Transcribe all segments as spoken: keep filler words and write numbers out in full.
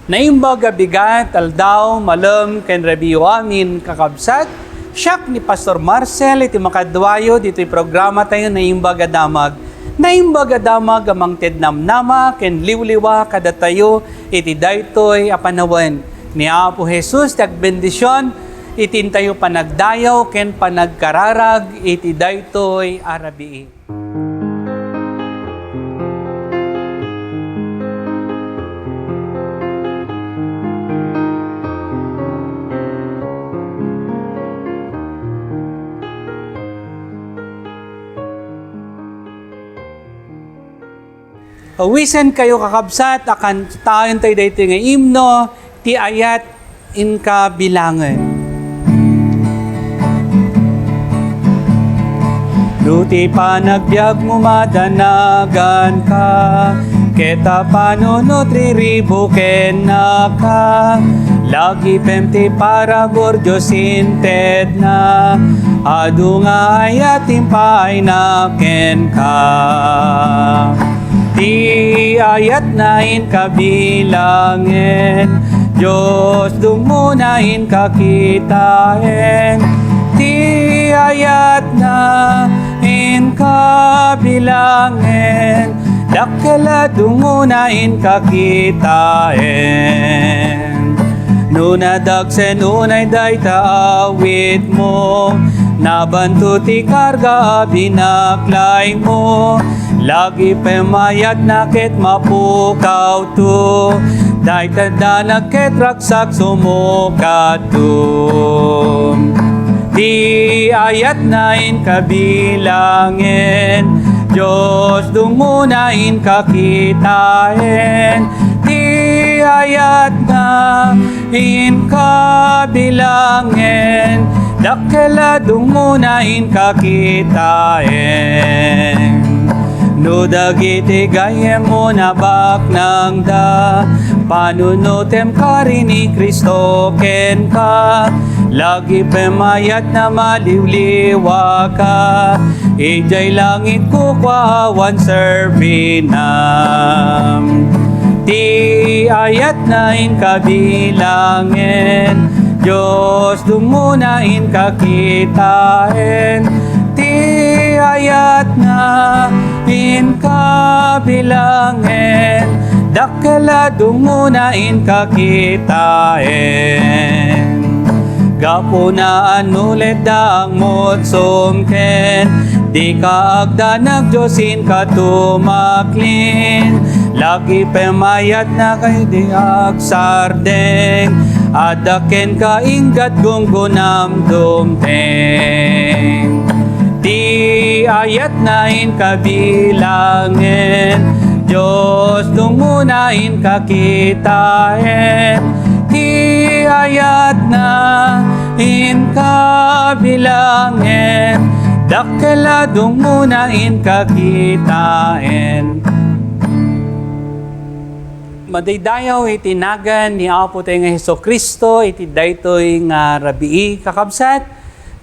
Naimbag a bigat, aldaw, malem, ken rabii amin, kakabsat. Siak ni Pastor Marcel iti makaduayo ditoy programa tayo, Naimbag a Damag. Naimbag a Damag a mangted namnama ken liwliwa kadatayo iti daytoy a panawen. Ni Apo Jesus ti agbendision iti intayo panagdayaw ken panagkararag iti daytoy a rabii. Awisenkayo, kakabsat, a kantaentayo daytoy nga imno, ti ayat inka bilangen. No ti panagbiagmo madanaganka, ket a panunot riribu kennaka, lagipem ti parabur Dios intedna, adu nga ayat ti impaayna kenka. Ti ayatna inka bilangen, Dios dumngona inka kitaen. Ti ayatna inka bilangen, dakkel a dumngona inka kitaen. No nadagsen unay dayta awitmo, nabanto ti karga a binaklaymo, lagipem ayatna ket mapukawto, dayta danag ket ragsak sumukato. Ti ayatna inka bilangen, Dios dumngona inka kitaen. Ti ayatna inka bilangen, dakkel a dumngona inka kitaen. No dagiti gayyemmo nabaknangda, panunotem kari ni Cristo kenka, lagipem ayatna maliwliwaka, idiay langit kukua awan serbinam. Ti ayatna inka bilangen, Dios dumngona inka kitaen. Ti ayatna inka bilangen, dakkel a dumngona inka kitaen. Gapuna a no letda a ngutsom ken dika agdanag, Dios inka tumaklin. Lagipem ayatna ket di agsardeng, adda kenka inggat gunggonam dumteng. Ti ayatna inka bilangen, Dios dumngona inka kitaen. Ti ayatna inka bilangen, dakkel a dumngona inka kitaen. Madaydayaw iti nagan ni Apo tayo nga Jesu-Cristo iti daytoy nga rabii, kakabsat,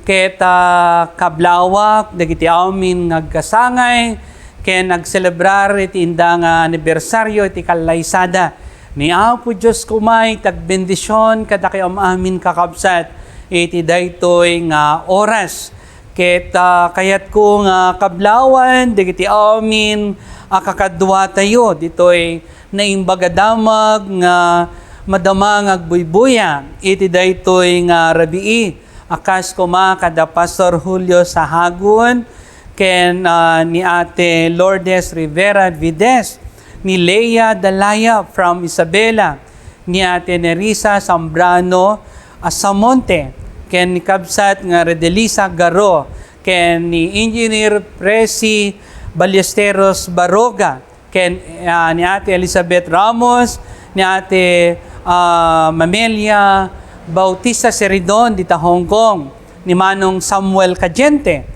ket, ah, kablawak dagiti amin nga agkasangay ken agselebrar iti inda nga anibersario iti kallaysada. Ni Apo Dios koma iti agbendision kadakayo am-amin, kakabsat, iti daytoy nga oras. Ket, ah, kayatko nga kablawan dagiti amin a kakaduatayo ditoy Naimbag a Damag nga madama nga agbuybuya iti daytoy nga rabii, a kas koma kada Pastor Julio Sahagun ken, ah, ni Ate Lourdes Rivera Vides, ni Lea Dalaya from Isabela, ni Ate Nerissa Zambrano Asamonte, ken ni kabsat nga Redelisa Garo, ken ni Engineer Presi Ballesteros Baroga, ken, ah, ni Ate Elizabeth Ramos, ni Ate, ah, Mamelia Bautista Seridon dita Hong Kong, ni Manong Samuel Cadiente,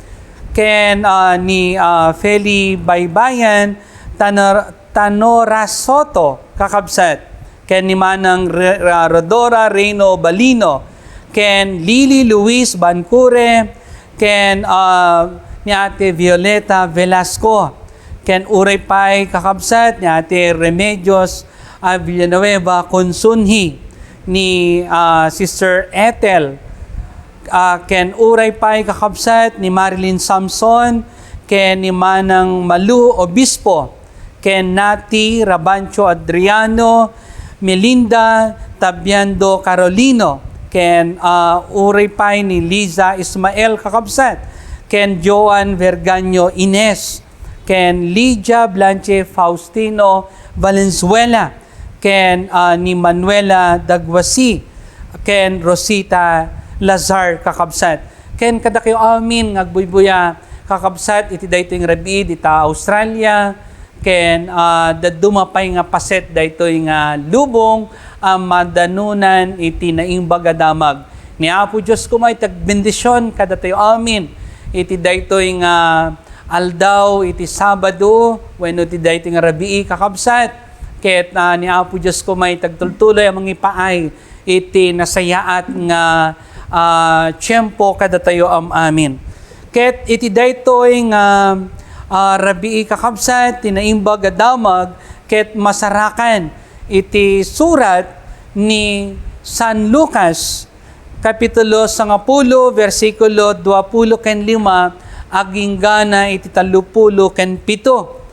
ken, ah, ni, ah, Feli Baybayan Tanor-, Tanora Soto, kakabsat, ken ni Manang Re-, Ra-, Rodora Reyno Balino, ken Lily Luis Bancure, ken, ah, ni Ate Violeta Velasco, ken uray pay, kakabsat, ni Ate Remedios, ah, Villanueva, konsunhi ni, ah, Sister Ethel, ah, ken uray pay kakabsat ni Marilyn Samson, ken ni Manang Malu Obispo, ken Nati Rabancho Adriano, Melinda Tabiando Carolino, ken, ah, uray pay ni Liza Ismael kakabsat, ken Joan Vergaño Ines, ken Lydia Blanche Faustino Valenzuela, ken, ah, ni Manuela Daguasi, ken Rosita Lazar kakabsat. Ken kadakayo amin nga agbuybuya kakabsat iti daytoy nga rabii dita Australia, ken, ah, dadduma pay nga paset daytoy nga lubong a madanunan iti naimbag a damag. Ni Apo Dios koma iti agbendisyon kadatayo amin iti daytoy nga aldaw iti Sabado wenno ti daytoy nga rabii, kakabsat, ket, ah, ni Apo Dios koma iti agtultuloy a mangipaay iti nasayaat nga, ah, tiempo kadatayo am-amin. Ket iti daytoy nga, ah, rabii, kakabsat, ti naimbag a damag ket masarakan iti surat ni San Lucas, Kapitulo sangapulo, bersikulo duapulo ken lima, agingga na iti tallopulo ken pito.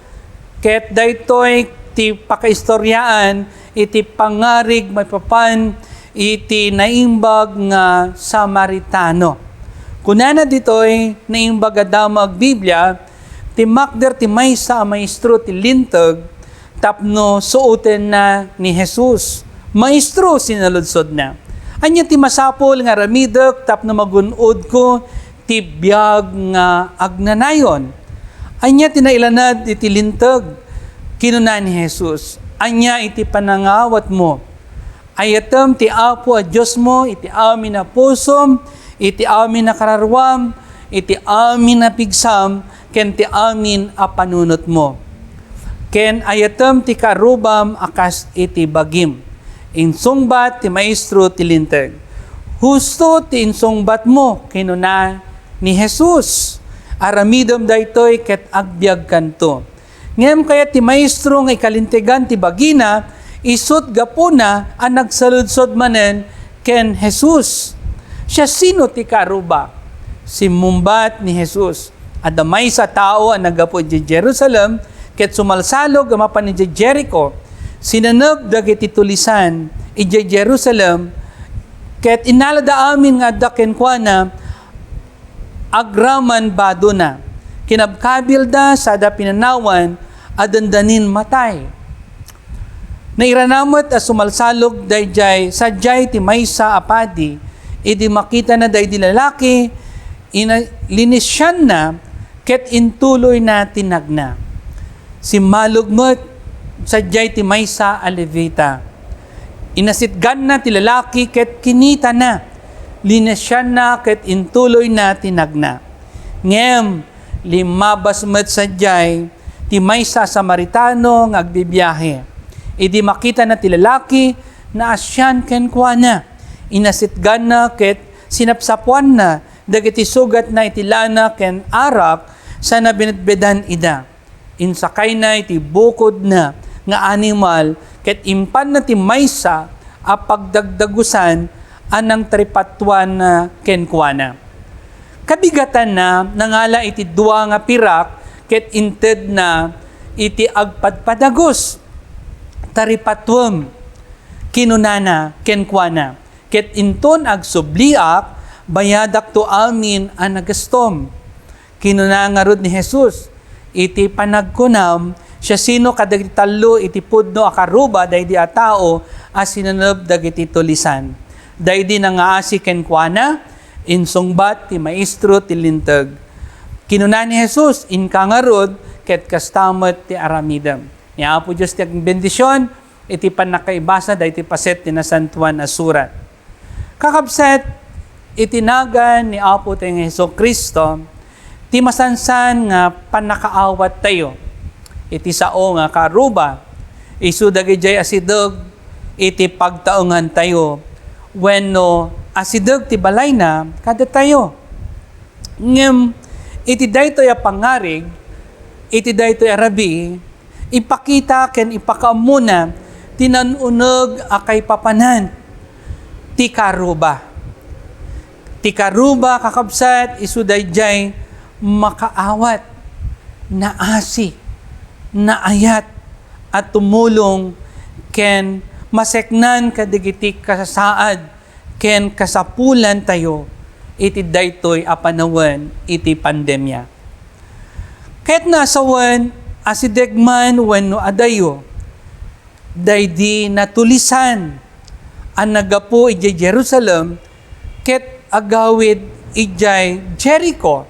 Ket daytoy ti pakaistoriaan iti pangarig maipapan iti naimbag nga Samaritano. Kunana ditoy naimbag a damag Biblia, "Timmakder ti maysa a maestro ti Linteg tapno suotenna ni Jesus." "Maestro," sinaludsodna, "ania ti masapul nga aramidek tapno magun-odko ti biag nga agnanayon?" "Ania ti nailanad iti Linteg?" kinuna ni Jesus. "Ania iti panangawatmo? Ayatem ti Apo a Diosmo iti amin a pusom, iti amin a kararuam, iti amin a pigsam, ken ti amin a panunotmo. Ken ayatem ti kaarrubam a kas iti bagim." Insungbat ti maestro ti Linteg, "Husto ti insungbatmo," kinuna ni Jesus. "Aramidem daytoy ket agbiagkanto." Ngem kayat ti maestro nga ikalintegan ti bagina, isut' gapuna a nagsaludsod manen ken Jesus, "Siasino ti kaarrubak?" Simmungbat ni Jesus, "Adda maysa a tao a naggapu idiay Jerusalem ket sumalsalog a mapan idiay Jerico. Sinaneb dagiti tulisan idiay Jerusalem ket innalada amin nga adda kenkuana agraman badona. Kinabkabilda sada pinanawan a dandanin matay. Nairana met a sumalsalog daydiay sadiay ti maysa a padi. Idi makitana daydi lalaki, ina-, linisianna ket intuloyna ti nagna. Simmalog met sadiay ti maysa a Levita. Inasitganna ti lalaki ket kinitana. Linisianna ket intuloyna ti nagna. Ngem limmabas met sadiay ti maysa a Samaritano nga agbibiahe. Idi makitana ti lalaki, naasian kenkuana. Inasitganna ket sinapsapuanna dagiti sugatna iti lana ken arak sana binetbedan ida. Insakayna iti bukodna nga animal ket impanna ti maysa a pagdagdagusan a nangtaripatuanna kenkuana. Kabigatanna, nangala iti dua nga pirak ket intedna iti agpadpadagus. "Taripatuem," kinunana kenkuana, "ket inton agsubliak, bayadakto amin a nagastom." Kinuna ngarud ni Jesus, "Iti panagkunam, siasino kadagiti tallo iti pudno a karuba daydi a tao a sinaneb dagiti tulisan?" Daydi nangaasi kenkuana, insungbat ti maestro ti Linteg. Kinuna ni Jesus, "Inka ngarud, ket kasta met ti aramidem." Ni Apo Dios ti agbendision iti pannakaibasa daytoy paset ti Nasantoan a Surat. Kakabsat, iti nagan ni Apo tayo nga Jesu-Cristo, ti masansan nga pannakaawattayo iti sao nga karuba, isu dagidiay asideg iti pagtaengantayo wenno asideg ti balayna kadatayo. Ngem iti daytoy a pangarig, iti daytoy a rabii, ipakita ken ipakaammona Ti nan-uneg a kaipapanan ti karuba. Ti karuba, kakabsat, isu daydiay makaawat, naasi, naayat a tumulong ken maseknan kadagiti kasasaad ken kasapulantayo iti daytoy a panawen iti pandemia. Ket nasawen a sideg man wenno adayo, daydi natulisan a naggapu idiay Jerusalem ket agawid idiay Jerico,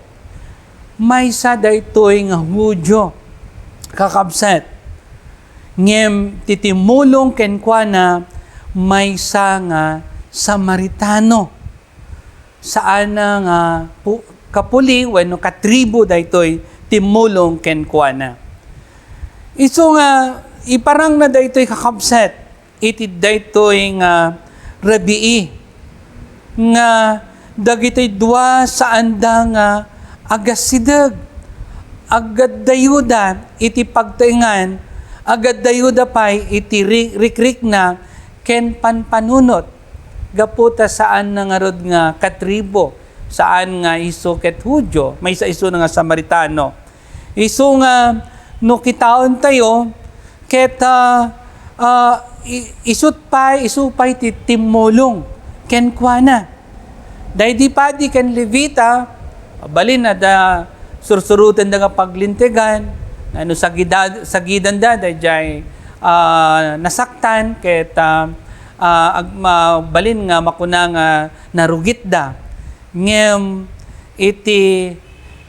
maysa daytoy nga Judio, kakabsat. Ngem ti timmulong kenkuana maysa nga Samaritano. Saan nga pu-, kapuli wenno katribu daytoy timmulong kenkuana. Isu nga iparangna daytoy, kakabsat, iti daytoy nga rabii nga dagitoy dua saanda nga agasideg, agaddayoda iti pagtaengan, agaddayoda pay iti ri-, rikrikna ken panpanunot. Gapu ta saan na ngarud nga katribo, saan nga isu ket Judio, maysa isu nga Samaritano. Isu nga no kitaentayo, ket, ah, ah, i-, isut pay, isu pay ti timmulong kenkuana. Daydi padi ken Levita, balin adda sursurotenda nga paglintegan, no sagida-, sagidanda daydiay, ah, nasaktan ket, ah, ah, ag-, ma-, balin nga makuna nga narugitda. Ngem iti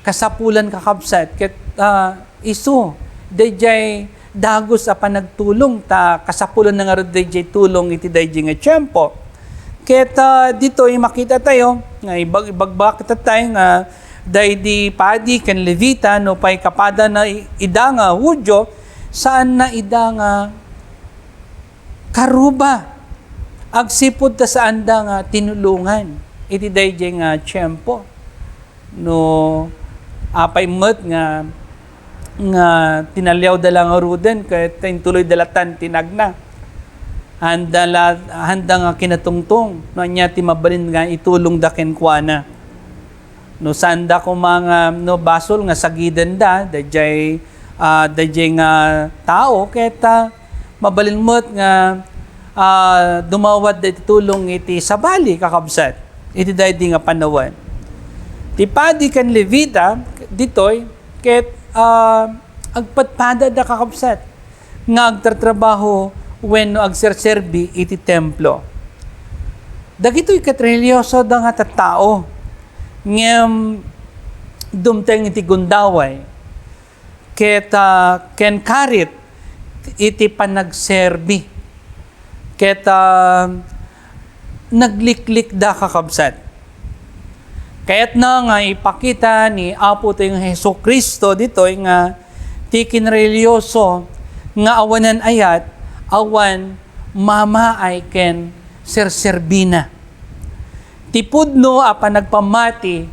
kasapulan, kakabsat, ket, ah, isu daydiay dagus a panagtulong ta kasapulanna ngarud daydiay tulong iti daydiay nga tiempo. Ket, ah, ditoy makitatayo nga ibag-, ibagbagatayo nga daydi padi ken Levita, no pay kapadana i-, ida nga Judio, saanna ida nga karuba agsipud ta saanda nga tinulongan iti daydiay nga tiempo. No apay met nga, nga tinaliawda la ngaruden ket intuloyda latan ti nagna. Handa la, handa nga kinatungtong no ania ti mabalin nga itulongda kenkuana. No saanda koma nga, no basol nga sagidenda daydiay, ah, daydiay nga tao ket, ah, mabalin met nga, ah, dumawat daydi tulong iti sabali, kakabsat, iti daydi nga panawen. Ti padi ken Levita ditoy ket, ah, agpadpadada, kakabsat, nga agtartrabaho wenno agserserbi iti templo. Dagitoy ket relihiosoda nga tattao, ngem dumteng iti gundaway ket, ah, ken karit iti panagserbi. Ket, ah, nagliklikda, kakabsat. Kayatna nga ipakita ni Apo tayo nga Jesu-Cristo ditoy nga ti kinrelihioso nga awanan ayat, awan mamaay ken serserbina. Ti pudno a panagpamati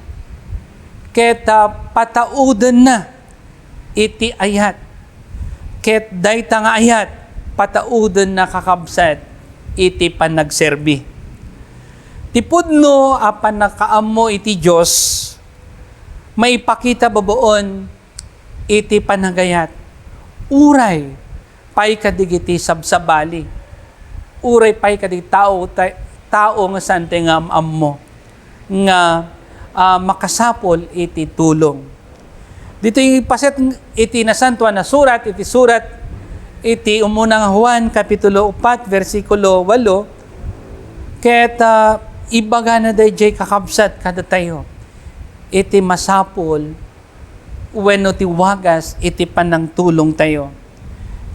ket, ah, pataudenna iti ayat. Ket dayta nga ayat, pataudenna, kakabsat, iti panagserbi. Ti pudno a pannakaammo iti Dios maipakita babaen iti panagayat, uray pay kadagiti sabsabali, uray pay kadagiti tao, ta-, tao nga saan tayo nga am-ammo nga, ah, makasapul iti tulong. Ditoy paset iti Nasantoan a Surat, iti surat iti umuna nga Juan, kapitulo upat, bersikulo walo, ket, ah, ibagana daydiay, kakabsat, kadatayo iti masapul wenno ti wagas iti panangtulongtayo.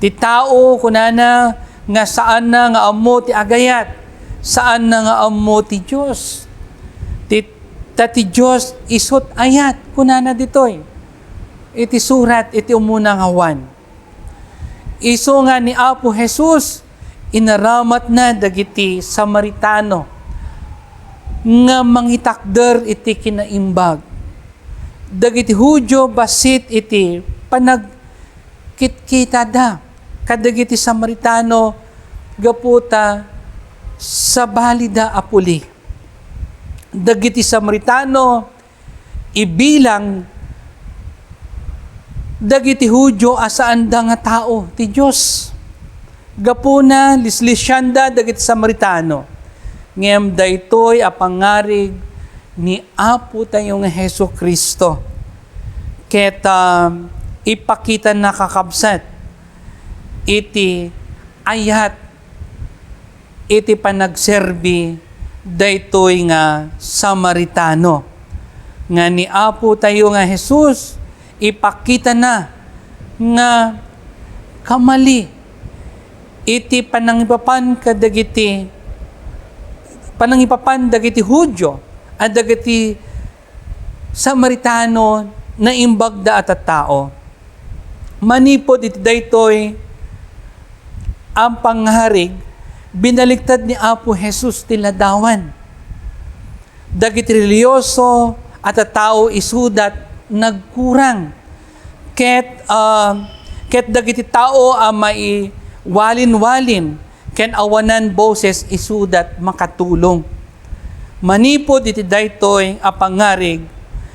Ti tao, kunana, nga saanna nga ammo ti agayat, saanna nga ammo ti Dios. Ti, ta ti Dios isut ayat, kunana ditoy iti surat iti umuna nga Juan. Isu nga ni Apo Jesus, inaramatna dagiti Samaritano nga mangitakder iti kinaimbag. Dagiti Judio bassit iti panagkitkitada kadagiti Samaritano Gapu ta sabalida a puli. Dagiti Samaritano, ibilang dagiti Judio a saanda nga tao ti Dios. Gapuna, lislisianda dagiti Samaritano. Ngem daytoy a pangngarig ni Apo tayo nga Jesu-Cristo. Ket, ah, ipakitana, kakabsat, iti ayat iti panagserbi daytoy nga Samaritano, nga ni Apo tayo nga Jesus, ipakitana nga kamali iti panangipapan kadagiti, panangipapan dagiti Judio a dagiti Samaritano, naimbagda a tattao. Manipud iti daytoy a pangngarig, binaliktad ni Apo Jesus ti ladawan. Dagiti relihioso a tattao isuda ti nagkurang. Ket, ah, ket dagiti tao a maiwalin-walin ken awanan boses isuda ti makatulong. Manipud iti daytoy a pangngarig,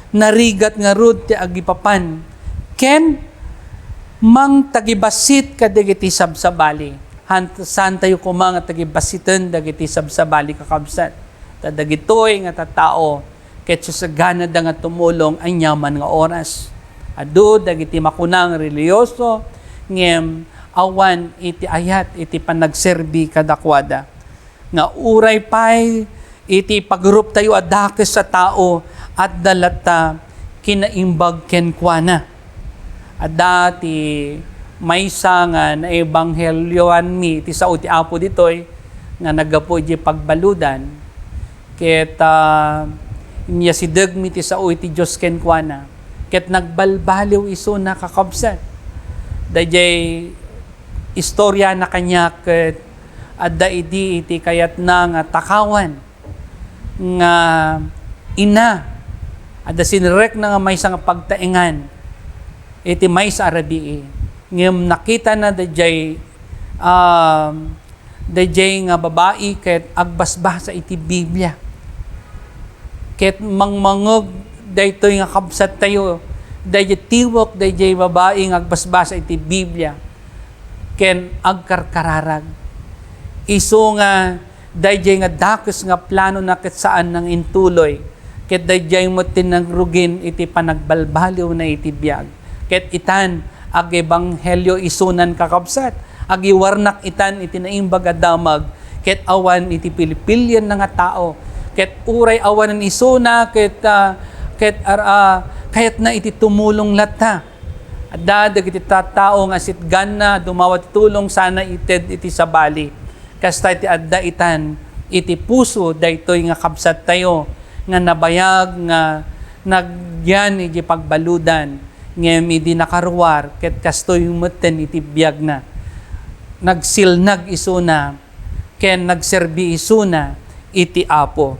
narigat ngarud ti agipapan ken mangtagibassit kadagiti sabsabali. Han-, saantayo koma nga tagibassiten dagiti sabsabali, kakabsat. Ta dagitoy nga tattao, ket susaganada nga tumulong aniaman nga oras. Adu dagiti makuna nga relihioso, ngem awan iti ayat iti panagserbi kadakuada. Nga uray pay iti pagruptayo a dakes a tao, adda latta kinaimbag kenkuana. Adda ti maysa nga naebanghelioanmi iti sao ti Apo ditoy nga naggapu iti pagbaludan, ket, ah, inyasidegmi ti sao iti Dios kenkuana, ket nagbalbaliw isuna, kakabsat. Daydiay istoriana kaniak ket adda idi iti kayatna nga takawan nga ina, adda sinrekna nga maysa nga pagtaengan iti maysa a rabii. Ngem nakitana daydiay, um, daydiay nga babai ket agbasbasa iti Biblia. Ket mangmangeg daytoy nga kabsattayo, daydiay tiwek daydiay babai nga agbasbasa iti Biblia ken agkarkararag. Isu nga daydiay nga dakes nga planona ket saanna nga intuloy, ket daydiay met ti nangrugin iti panagbalbaliwna iti biag. Ket itan, agebanghelio isunan, kakabsat, agiwarnak itan iti naimbag a damag, ket awan iti pilipilienna nga tao, ket uray awanen isuna, ket, ah, ket ar-, ah, kayatna iti tumulong latta. Adda dagiti tattao nga sitganna, dumawat ti tulong sana ited iti sabali. Kasta iti adda itan iti puso daytoy nga kabsattayo nga nabayag nga nagyan iti pagbaludan, ngem idi nakaruar, ket kastoy metten iti biagna. Nagsilnag isuna ken nagserbi isuna iti Apo.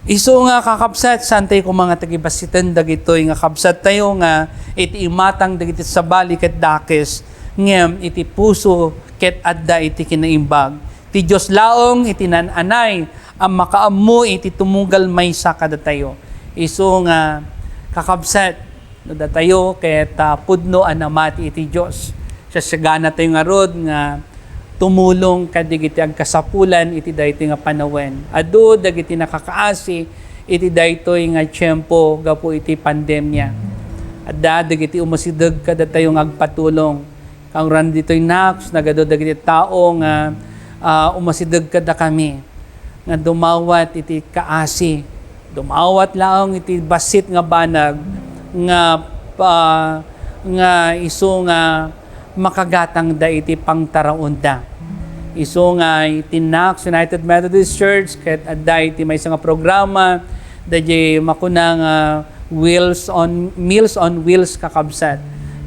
Isu nga, kakabsat, saantayo koma nga tagibassiten dagitoy nga kabsattayo nga iti imatang dagiti sabali ket dakes, ngem iti puso ket adda iti kinaimbag. Ti Dios laeng iti naan-anay a makaammo iti tumugal maysa kadatayo. Isu nga, kakabsat, no datayo ket, ah, pudno a namati iti Dios, siasiaganatayo ngarud nga tumulong kadagiti agkasapulan iti daytoy nga panawen. Adu dagiti nakakaasi iti daytoy nga tiempo gapu iti pandemia. Adda dagiti umasideg kadatayo nga agpatulong. Kangrunan ditoy Knox, nagadu dagiti tao nga, ah, umasideg kadakami nga dumawat iti kaasi. Dumawat laeng iti bassit nga banag nga pa-, nga isu nga makagatangda iti pangtaraonda. Isu nga iti Knox United Methodist Church ket adda iti maysa nga programa, daydiay makuna nga Wheels on, Meals on Wheels, kakabsat.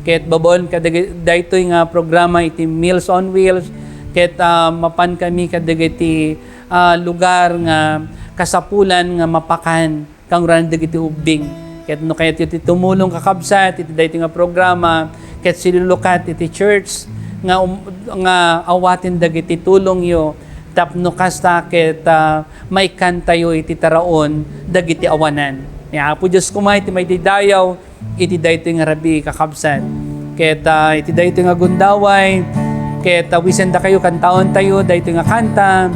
Ket babaen kadagi-, daytoy nga programa iti Meals on Wheels, ket, ah, mapan kami kadagiti, ah, lugar nga kasapulan nga mapakan kangrunan dagiti ubbing. Ket no kayatyo ti tumulong, kakabsat, iti daytoy nga programa, ket silulukat iti church, nga, um, nga awaten dagiti tulongyo tapno kasta ket, ah, maikkantayo iti taraon dagiti awanan. Ni Apo Dios koma iti maydidayaw iti daytoy nga rabii, kakabsat. Ket, ah, iti daytoy nga gundaway, ket, ah, wisendakayo, kantaentayo daytoy nga kanta,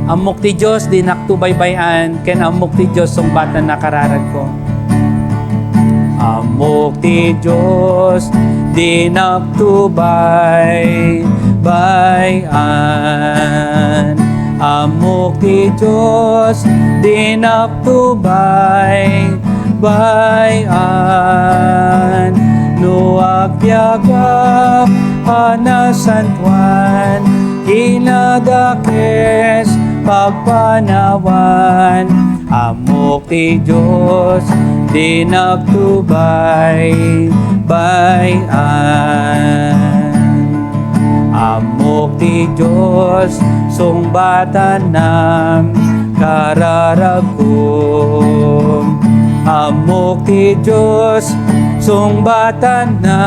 Ammok ti Dios, dinak to baybay-an, ken Ammok ti Dios, sungbatanna kararagko. Ammok ti Dios, dinak to baybay-an. Ammok ti Dios, dinak to baybay-an. No agbiagak a nasantoan, kinadakes pagpanawan. Ammok ti Dios, dinak to baybay-an. Ammok ti Dios, sungbatanna kararagko. Ammok ti Dios, sungbatanna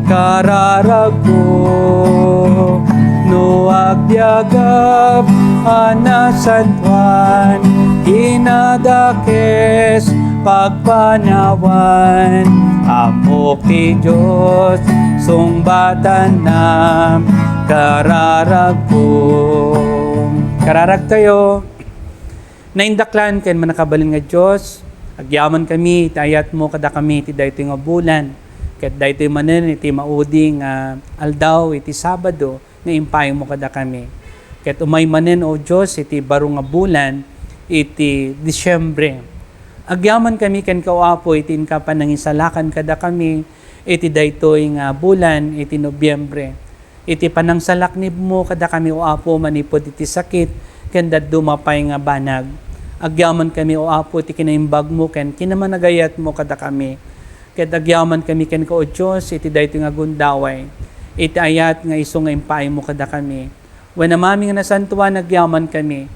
kararagko. No agbiagak a nasantoan, kinadakes pagpanawan. Ammok ti Dios, sungbatanna kararagko. Kararagtayo. Naindaklan ken mannakabalin nga Dios, agyamankami iti ayatmo kadakami iti daytoy nga bulan, ket daytoy manen iti maudi nga aldaw iti Sabado nga impaaymo kadakami. Ket umay manen, O Dios, iti baro nga bulan iti Disiembre. Agyamankami kenka, O Apo, iti inka panangisalakan kadakami iti daytoy nga bulan iti Nobiembre. Iti panangsalaknibmo kadakami, O Apo, manipud iti sakit ken dadduma pay nga banag. Agyamankami, O Apo, iti kinaimbagmo ken kinamanagayatmo kadakami. Ket agyamankami kenka, O Dios, iti daytoy nga gundaway, iti ayat nga isu nga impaaymo kadakami. Wen, Amami nga nasantoan, agyamankami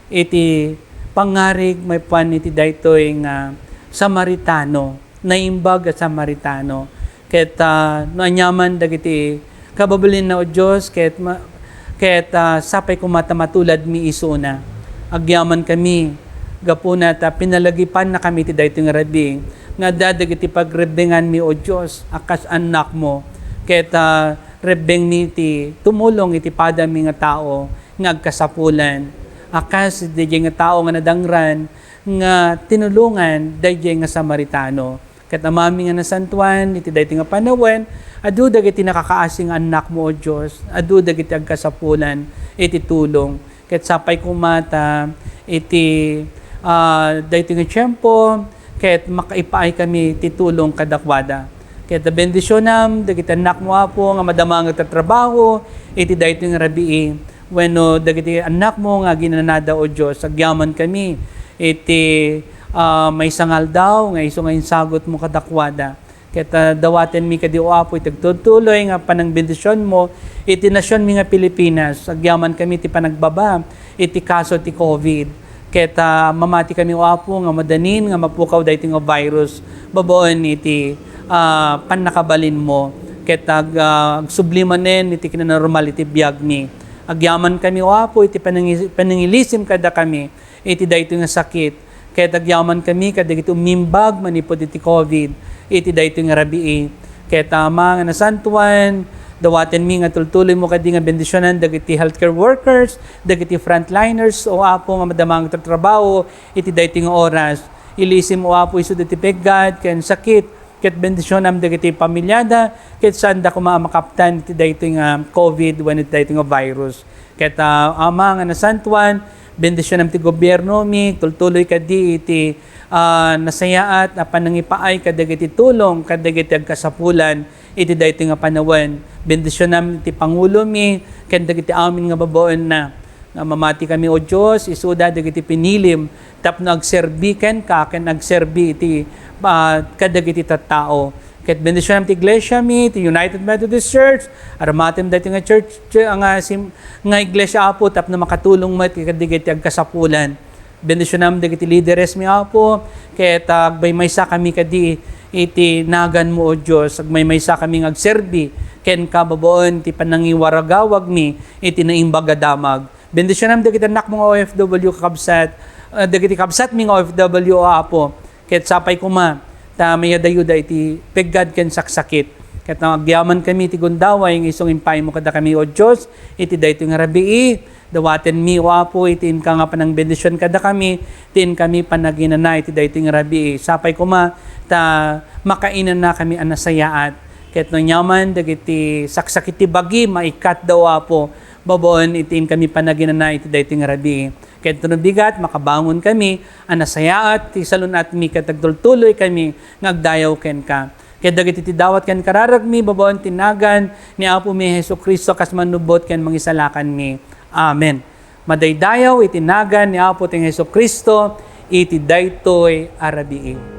iti pangngarig maipapan iti daytoy nga Samaritano, naimbag a Samaritano. Ket, ah, no aniaman dagiti kababalinna, O Dios, ket ma-, ket, ah, sapay koma ta matuladmi isuna. Agyamankami gapuna ta pinalagipannakami iti daytoy nga rabii nga adda dagiti pagrebbenganmi, O Dios, a kas annakmo. Ket, ah, rebbengmi ti tumulong iti padami nga tao nga agkasapulan, a kas daydiay nga tao nga nadangran nga tinulongan daydiay nga Samaritano. Ket Amami nga nasantoan, iti daytoy nga panawen, adu dagiti nakakaasi nga annakmo, O Dios, adu dagiti agkasapulan iti tulong. Ket sapay koma ta iti, ah, daytoy nga tiempo, ket makaipaay kami ti tulong kadakuada. Ket bendisionam dagiti annakmo, Apo, nga madama nga agtatrabaho iti daytoy nga rabii, wenno dagiti annakmo nga aginanada, O Dios, agyamankami iti, ah, maysa nga aldaw nga isu nga insagutmo kadakuada. Ket, ah, dawatenmi kadi, O Apo, iti agtultuloy nga panangbendisionmo iti nasionmi nga Pilipinas. Agyamankami iti panagbaba iti kaso ti covid. Ket, ah, mamatikami, O Apo, nga madanin nga mapukaw daytoy nga virus babaen iti, ah, pannakabalinmo. Ket ag-, ah, agsubli manen iti kinanormal iti biagmi. Agyamankami, O Apo, iti panangi-, panangilisim kadakami iti daytoy nga sakit. Ket agyamankami kadagiti umimbag manipud iti covid iti daytoy nga rabii. Ket Ama nga nasantoan, dawatenmi nga tultuloymo kadi nga bendisionan dagiti healthcare workers, dagiti frontliners, O Apo, nga madama nga agtatrabaho iti daytoy nga oras. Ilisim, O Apo, isu dagiti peggad ken sakit, ket bendisionam dagiti pamiliada, ket saanda koma a makaptan iti daytoy nga covid wenno iti daytoy nga virus. Ket, ah, Ama nga nasantoan, bendisionam ti gobiernomi, tultuloy kadi iti, ah, nasayaat a panangipaay kadagiti tulong kadagiti agkasapulan iti daytoy nga panawen. Bendisionam ti pangulomi ken dagiti amin nga babaenna. Nga mamatikami, O Dios, isuda dagiti pinilim tapno agserbi kenka ken agserbi iti, ah, kadagiti tattao. Ket bendisionam ti iglesiami, ti United Methodist Church, arammatem daytoy nga church, nga sim-, nga iglesia, Apo, tapno makatulong met kadagiti agkasapulan. Bendisionam dagiti lideresmi, Apo, ket, ah, agmaymaysa kami kadi iti naganmo, O Dios, agmaymaysa kami nga agserbi kenka babaen ti panangiwaragawagmi iti naimbag a damag. Bendisionam dagiti annakmo nga O F W kakabsat, ah, dagiti kabsatmi nga O F W, O Apo, ket sapay koma ta mayadayuda iti peggad ken saksakit. Ket no agyaman kami ti gundaway nga isu nga impaaymo kadakami, O Dios, iti daytoy nga rabii, dawatenmi, O Apo, iti inka nga panangbendision kadakami, ti inkami panaginana iti daytoy nga rabii. Sapay koma ta makainanakami a nasayaat. Ket no aniaman dagiti saksakit ti bagi, maikatda, O Apo, babaen iti inkami panaginana iti daytoy nga rabii. Ket no bigat, makabangon kami a nasayaat ti salun-atmi ket agtultuloy kami nga agdayaw kenka. Ket dagiti ti dawat ken kararagmi babaen ti nagan ni Apomi Jesu-Cristo kas mannubbot ken mangisalakanmi. Amen. Madaydayaw iti nagan ni Apo ti Jesu-Cristo iti daytoy a rabii.